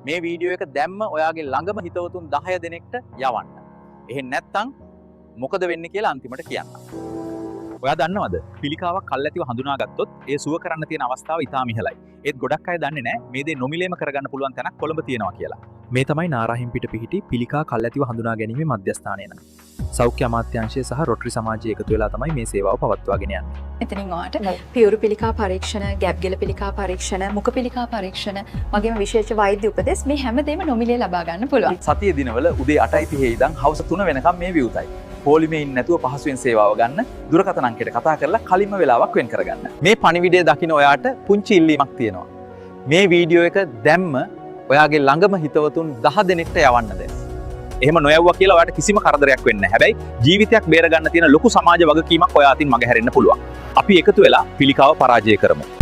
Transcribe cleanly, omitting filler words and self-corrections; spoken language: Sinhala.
මේ වීඩියෝ එක දැම්ම ඔයාගේ ළඟම හිතවතුන් 10 දෙනෙක්ට යවන්න. එහෙම නැත්නම් මොකද වෙන්නේ කියලා අන්තිමට කියන්න. ඔයා දන්නවද පිළිකාවක් කල්ැතිව හඳුනාගත්තොත් ඒ සුව කරන්න තියෙන අවස්ථාව ඉතාම ඉහළයි. ඒත් ගොඩක් අය දන්නේ නැහැ මේ දේ නොමිලේම කරගන්න පුළුවන් තැනක් කොළඹ තියෙනවා කියලා. මේ තමයි නාරාහිම්පිට පිහිටි පිළිකා කල්ැතිව හඳුනා ගැනීමේ මධ්‍යස්ථානය නම. සෞඛ්‍ය අමාත්‍යාංශය සහ රොටරි සමාජය එකතු වෙලා තමයි මේ සේවාව පවත්වාගෙන යන්නේ. එතනින් ඔයාට පියුරු පිළිකා පරීක්ෂණ, ගැබ්ගෙල පිළිකා පරීක්ෂණ, මුඛ පිළිකා පරීක්ෂණ වගේම විශේෂ වෛද්‍ය උපදෙස් මේ හැමදේම නොමිලේ ලබා ගන්න පුළුවන්. සතිය දිනවල උදේ 8:30 ඉඳන් හවස 3 වෙනකම් මේ විවෘතයි. පොලිමේ ඉන්නේ නැතුව පහසුවෙන් සේවාව ගන්න දුරකථන අංකයට කතා කරලා කලින්ම වෙලාවක් වෙන් කරගන්න. මේ පණිවිඩය දකින්න ඔයාට පුංචි ඉල්ලීමක් තියෙනවා. මේ වීඩියෝ එක දැම්ම ඔයාගේ ළඟම හිතවතුන් 10 දෙනෙක්ට යවන්න දෙන්න. එහෙම නොයව්වා කියලා ඔයාට කිසිම කරදරයක් වෙන්නේ නැහැ. හැබැයි ජීවිතයක් බේර ගන්න තියෙන ලොකු සමාජ වගකීමක් ඔයා අතින් මගහැරෙන්න පුළුවන්. අපි එකතු වෙලා පිළිකාව පරාජය කරමු.